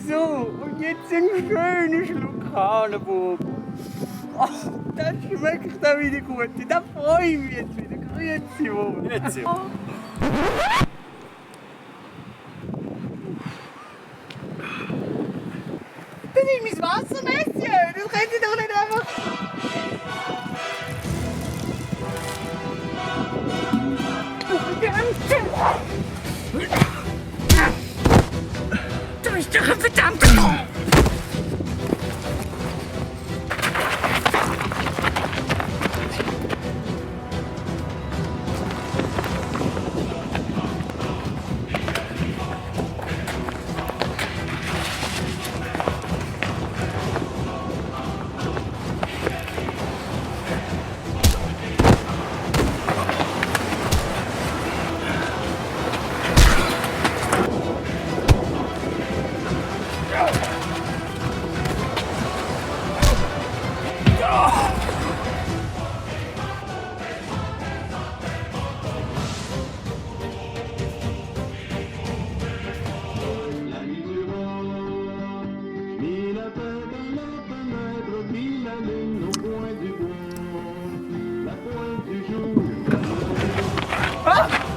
so, und jetzt einen schönen Schluck Hahnenbogen. Ach, das schmeckt da wieder gut. Da freue ich mich jetzt wieder. Grüezi wohl. Grüezi. Das ist mein Wasser, Monsieur. Das könnt ihr doch nicht einfach... Du bist doch ein verdammter...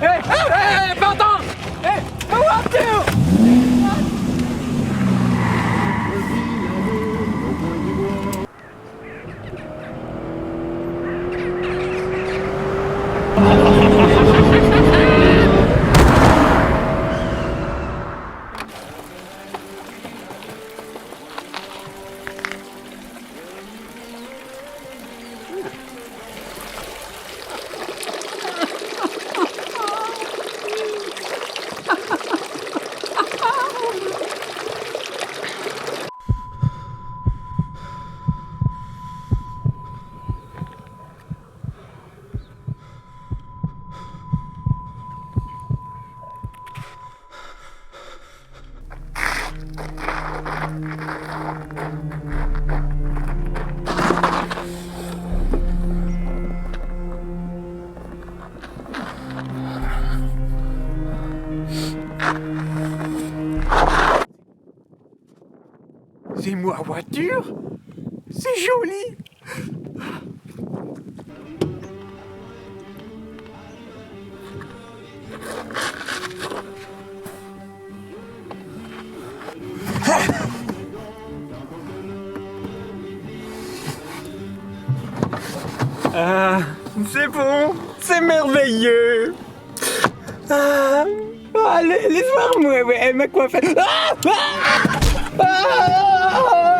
Hey, pardon! Hey, who are you? C'est moi voiture? C'est joli! Ah, c'est bon, c'est merveilleux. Ah, allez, laisse-moi me coiffer. Ah, ah, ah,